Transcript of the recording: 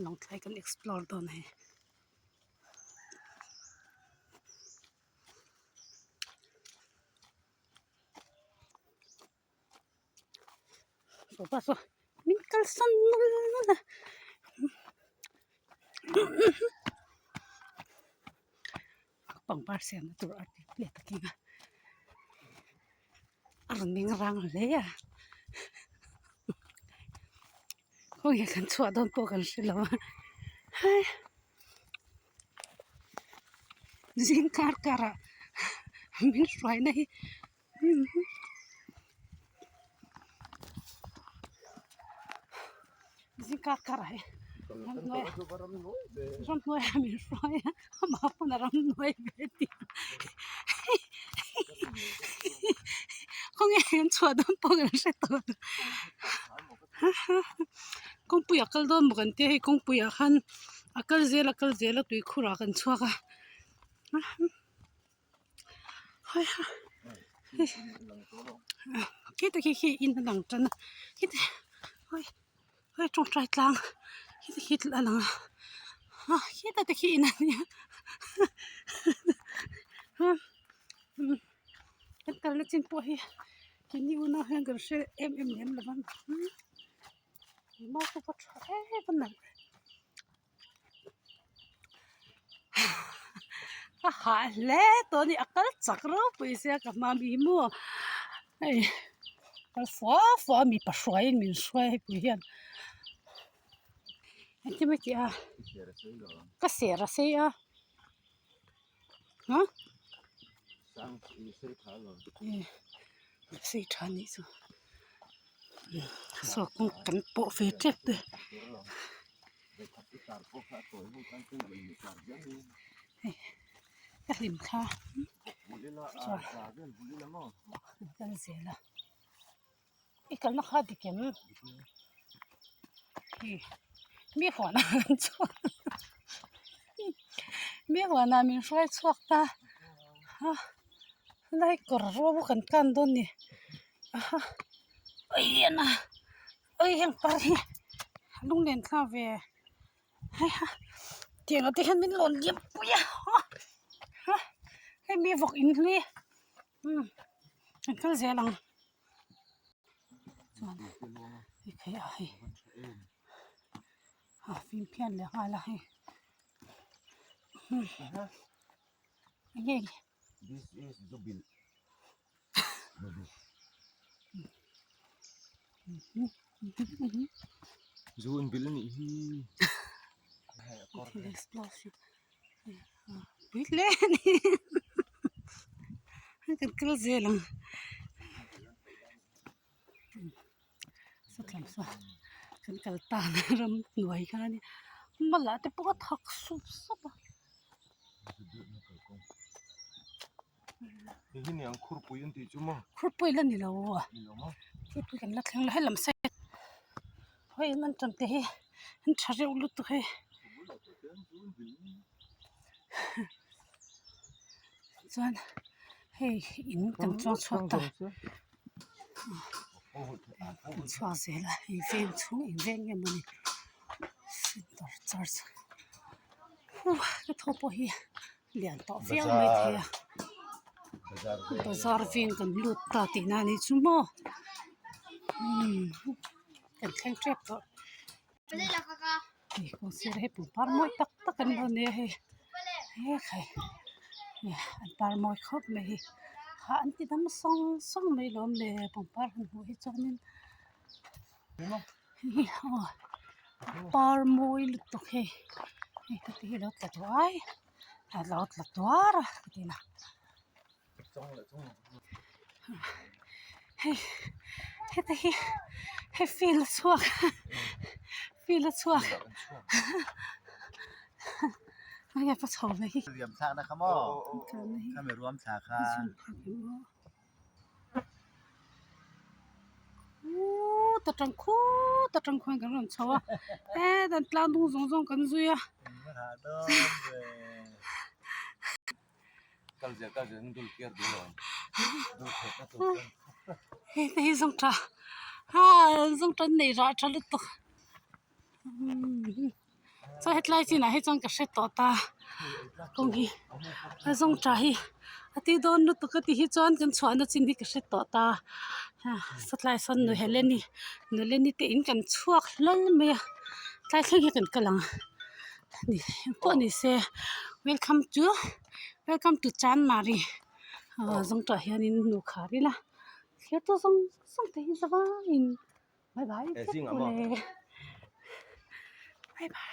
Lawngtlai kan explore dawn a hei. Sofa saw min kalsan nul nul a pangpar siamna tur a tih plate a keng a a rawn meng rang hle a khawnge kan chhuah dawn pawh kan hre lo a hai zing kar karah min hruaina hi. Zingkar karah hi ramhnuai ramhnuai ah min hruai a amah pawn a ramhnuai ve tih khawnge an chhuah dawn pawh kan hre tawh lo kawngpui ah kal dawn maw kan tia hei kawngpui ah khan a kal zel a kal zel a tuikhur ah kan chhuak a. Khita khi khi in a lang tan a khiti hawi hawi tawngtai tlang khiti khi a lang a khita te khi in a nia kan kalna chin pawh hi keini unau hian kan hre em em lem lo va mau pawh a tha em a nalh. Ka hah hle tawh a ni a kal chak ropui sia ka hma mi hi maw hei kal fua fua a mipa hruaiin min hruai a hepui hian engtin nge tih a ka ser a sei a huh sei tha a nih chu saw kawng kan pawh ve tep te. Ka hlim thla chuan an kal zel a i kalna kha dik em hei mi huan ah an chhuak mi huan ah min hruai chhuak ta a helai kawr rual kan tlan dawn a ni aha awiana. Oi heng par hi a lunglen thlak ve heiha tiang ah te hian min lawn liam pui a ha hei mi vawk in hlui umm an kal zel ang chuan hei phei ah hei a fim phian leh nghal a hei umm enge This is Zubil. Zu in bilh anih hi. Pui hle a ni kan kal zel ang sawtlam saw kan kal tan ramhnuai kha a nia mala te pawh a thak sup sup a. Hei hi niang khurpui an tih chu maw? Khurpui la ni lo a. Ni lo maw? Khurpui kan la thleng lo helam side hei an ṭan te hi an ṭha reuh lutuk hei. Chuan hei in kan chuang chhuak ta kan chhuak zel a hei veng chhung eng veng nge mawni center church ka thaw pawh hi. Lian tawh viau mai thei a bazar veng kan lut ta tihna a nih chu maw umm kan thleng tep tawh hei kawng sirah hian pangpar mawi tak tak an lo nei a hei hekhai an par mawi khawp mai hi hah an ti dam sawng sawng mai lawm le pangpar han hmuh hi chuanin hei aw par mawi lutuk hei hei te hi a lo tla duai. A lo tla tuar a ka ti na hei heta hi hei field a chhuak field a chhuak hei ka chho ve hi Khuuuut atang khuuut atang khuan kan rawn chho a heta tlang dung zawng zawng kan zui a. Hei te hi zawng tha haa zawng tha an nei rah tha lutuk. Chuan hetlai chinah hi chuan ka hre tawh ta kawng hi a zawng tha hi a tui dawn lutuk a ti hi chuan kan chhuahna chin hi ka hre tawh ta sawtlai sawn nu Heleni nu Heleni te in kan chhuak hlal mai a tlai thleng hi kan kal ang a engpawh ni se welcome to welcome to Chanmari ah zawng tah hianin nu khar ila thlir tu zawng zawng te hi zavaiin bye bye vek ule bye bye.